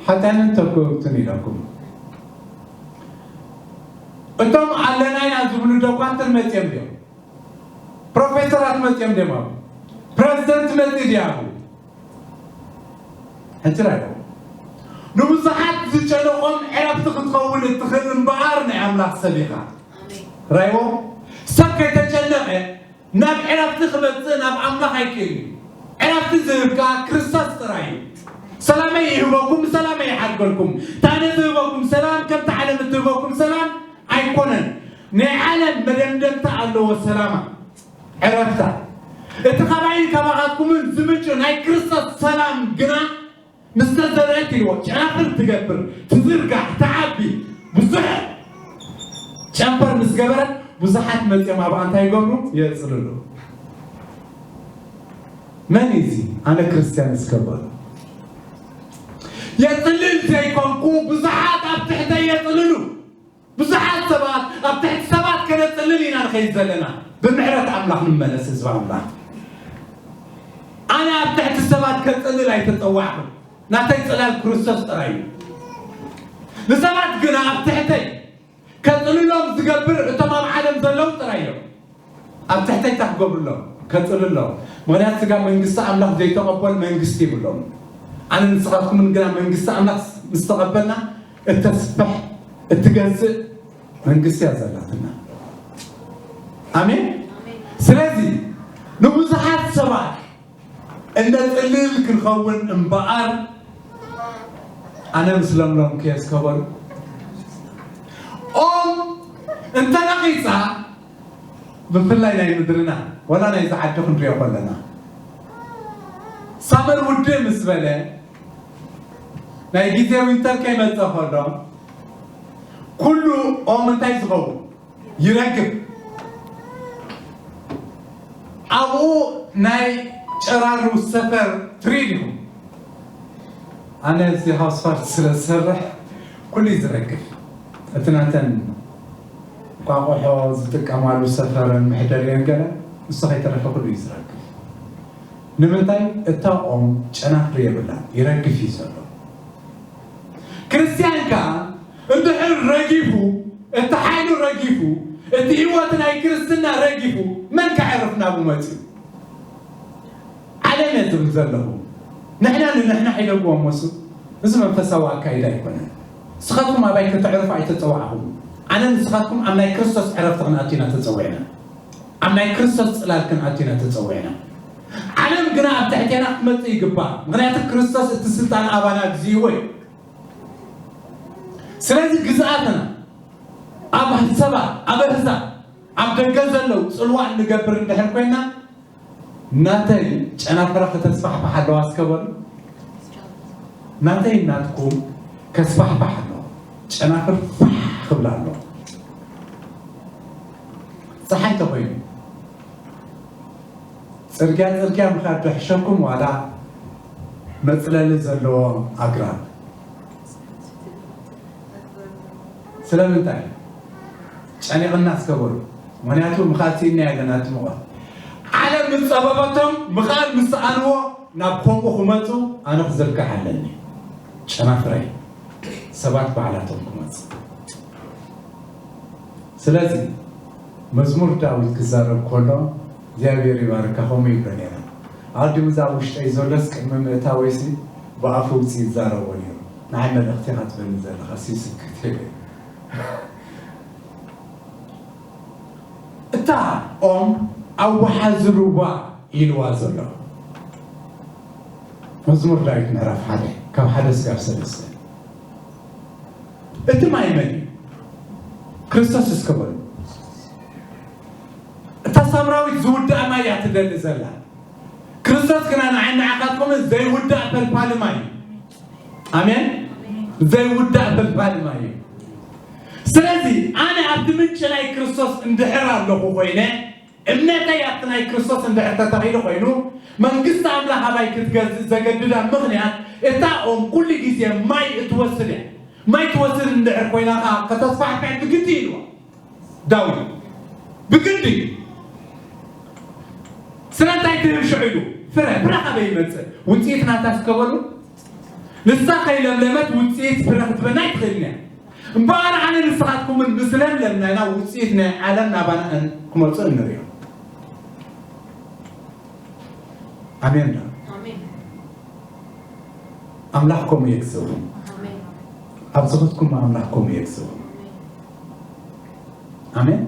ሓጥያንን ተኮብትን ኢለኩም። እቶም ኣለና ኢና ዝብሉ ደኳትር መጽዮም ድዮም? ፕሮፌሰራት መጽዮም ድዮም? ኣብ ፕረዚደንት መጽዩ ድዩ? ኣብ ሕጂ ራእይዎ፣ ንብዙሓት ዝጨነቖም ዕረፍቲ ክትኸውን እትኽእል እምበኣር ናይ ኣምላኽ ሰብ ኢኻ። ራእይዎ፣ ሰብ ከይተጨነቐ ናብ ዕረፍቲ ክመጽእ ናብ ኣምላኽ ኣይክእል እዩ። ዕረፍቲ ዝህብ ከኣ ክርስቶስ ጥራይ እዩ። ሰላመይ ይህበኩም፣ ሰላመይ ይዓድገልኩም። እታ ኣነ ዝህበኩም ሰላም ከምቲ ዓለም እትህበኩም ሰላም ኣይኮነን። ናይ ዓለም መደምደምታ ኣለዎ ሰላማ፣ ዕረፍታ። እቲ ካባይን ካባኻትኩምን ዝምንጩ ናይ ክርስቶስ ሰላም ግና ምስ ተዘርአት ኢልዎ ጨናፍር ትገብር፣ ትዝርጋሕ፣ ትዓቢ፣ ብዙሕ ጨንፈር ምስ ገበረት ብዙሓት መጽዮም ኣብኣ እንታይ ይገብሩ? የጽልሉ። መን እዩ እዚ? ኣነ ክርስትያን እስከ በሉ። የጽልል ዘይኮንኩ ብዙሓት ኣብ ትሕተይ የጽልሉ። ብዙሓት ሰባት ኣብ ትሕቲ ሰባት ከነጽልል ኢና ንኸይድ ዘለና። ብምሕረት ኣምላኽ ንመለስ ህዝቢ ኣምላኽ። ኣነ ኣብ ትሕቲ ሰባት ከጽልል ኣይተጸዋዕኩን። ናተይ ጽላል ክርስቶስ ጥራይ እዩ። ንሰባት ግና ኣብ ትሕተይ ከጽልሎም ዝገብር እቶም ኣብ ዓለም ዘለዉ ጥራይ እዮም። ኣብ ትሕተይ እንታይ ክገብሩ ኣለዎም? ከጽልሉ ኣለዎም። ምኽንያቱ ስጋ መንግስቲ ኣምላኽ ዘይተቐበሉ መንግስቲ ይብሎም። ኣነ ንስኻትኩምን ግና መንግስቲ ኣምላኽ ምስ ተቐበልና እተስፍሕ እትገዝእ መንግስቲ እያ ዘላትና። ኣሜን። ስለዚ ንብዙሓት ሰባት እነጽልል ክንኸውን እምበኣር ኣነ ምስ ለምለም ክየ ዝከበሩ ኦም እንተነቒጻ ብፍላይ ናይ ምድርና ወላ ናይ ዝዓዲ ክንሪኦ ከለና ሳመር ውድእ ምስ በለ ናይ ግዜ ዊንተር ከይመጸ ከሎ ኩሉ ኦም እንታይ ዝኸውን ይረግፍ። ኣብኡ ናይ ጨራሩ ሰፈር ትሪድ ኢኹም። ኣነ እዚ ሃውስፋርት ስለ ዝሰርሕ ኩሉ እዩ ዝረግፍ። እቲ ናተን ቋቑሖ ዝጥቀማሉ ሰፈረን መሕደሪየን ገለ ንሱ ከይተረፈ ኩሉ እዩ ዝረግፍ። ንምንታይ? እታ ኦም ጨናፍር የብላን፣ ይረግፍ እዩ ዘሎ። ክርስትያን ከኣ እንድሕር ረጊፉ፣ እቲ ሓይሉ ረጊፉ፣ እቲ ህይወት ናይ ክርስትና ረጊፉ መን ከዕርፍ ናብኡ መፅዩ? ዓለም እየ ዝብል ዘለኹ። ንሕና ንንሕና ሒደግዎም መሱ። እዚ መንፈሳዊ ኣካይዳ ኣይኮነን። ንስኻትኩም ኣባይ ከተዕርፉ ኣይተፀዋዕኹም። ኣነ ንስኻትኩም ኣብ ናይ ክርስቶስ ዕረፍቲ ክንኣቱ ኢና ተፀዊዕና። ኣብ ናይ ክርስቶስ ፅላል ክንኣቱ ኢና ተፀዊዕና። ዓለም ግና ኣብ ትሕቴና ክትመፅእ ይግባእ። ምኽንያቱ ክርስቶስ እቲ ስልጣን ኣባና ግዝእዎ እዩ። ስለዚ ግዝኣትና ኣብ ሰባት፣ ኣብ ኣህዛብ፣ ኣብ ደገ ዘለዉ ፅልዋ እንገብር እንድሕር ኮይና፣ ናተይ ጨናፍራ ከተስፋሕፍሕ ኣለዋ እስከ በሉ። ናተይ ናትኩም ከስፋሕፍሕ ኣለዎ። ጨናፍር ፋሕ ክብል ኣለዎ። ፀሓይ ተኮይኑ ፅርግያ ፅርግያ ምኻድ ዶ ሕሸኩም ዋላ መፅለሊ ዘለዎ ኣግራብ? ስለምንታይ? ጨኒቕና እስከ በሉ። ምኽንያቱ ምኻድ ስኢንና ኣለና እቲ ሙቐት። ዓለም ምስ ጸበበቶም ምኻድ ምስ ሰኣንዎ ናብ ከምኡ ክመጹ ኣነ ክዝርጋሕ ኣለኒ። ጨናፍረይ ሰባት ባዕላቶም ክመጹ። ስለዚ መዝሙር ዳዊት ክዛረብ ከሎ እግዚኣብሔር ይባርካ ከምኡ ይብሎ ነይሩ። ኣቐዲሙ እዛ ኣብ ውሽጠይ ዘሎስ ቅድሚ ምእታወይሲ ብኣፉ ውፅእ ይዛረቦ ነይሩ። ንዓይ መልእኽቲ ኢኻ ትበኒ ዘለኻ ሲ ስብከት የለ። እታ ኦም ኣብ ወሓዚ ሩባ ኢልዋ ዘሎ መዝሙር ዳዊት ምዕራፍ ሓደ ካብ ሓደ ስጋብ ሰለስተ። እቲ ማይ መን እዩ? ክርስቶስ እስከ በሉ። እታ ሳምራዊት ዝውዳእ ማይ እያ ትደሊ ዘላ። ክርስቶስ ግና ንዓይ ንዓኻትኩምን ዘይውዳእ ፈልፋሊ ማይ እዩ። ኣሜን። ዘይውዳእ ፈልፋሊ ማይ እዩ። ስለዚ ኣነ ኣብቲ ምንጪ ናይ ክርስቶስ እንድሕር ኣለኹ ኮይነ፣ እምነተይ ኣብቲ ናይ ክርስቶስ እንድሕር ተተኺሉ ኮይኑ፣ መንግስቲ ኣምላኽ ኣባይ ክትገዝእ ዘገድዳ ምኽንያት እታ ኦም ኩሉ ግዜ ማይ እትወስድ እያ። ማይ ትወስድ እንድሕር ኮይና ኸዓ ከተስፋሕፍሕ ብግዲ ኢልዋ። ዳዊት ብግዲ ስለንታይ ትህብ ሽዑ ኢሉ ፍረ ፍረ ካበይ ይመፅእ ውፅኢት ናታ እስከበሉ ንሳ ከይለምለመት ውፅኢት ፍረ ክትበና ኣይትኽእልን እያ እምበኣር ኣነ ንስኻትኩምን ምስ ለምለምና ኢና ውፅኢት ናይ ዓለም ናባና ክመፁ እንሪኦ ኣሜን ዶ ኣምላኽ ከምኡ የግዝእኹም ኣብ ዝኸድኩም ኣምላኽ ከምኡ የግዝእኹም ኣሜን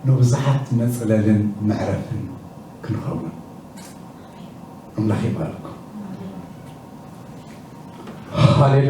ንብዙሓት መፅለልን መዕረፍን ክንኸውን ኣምላኽ ይባርኩም ሃሌሉያ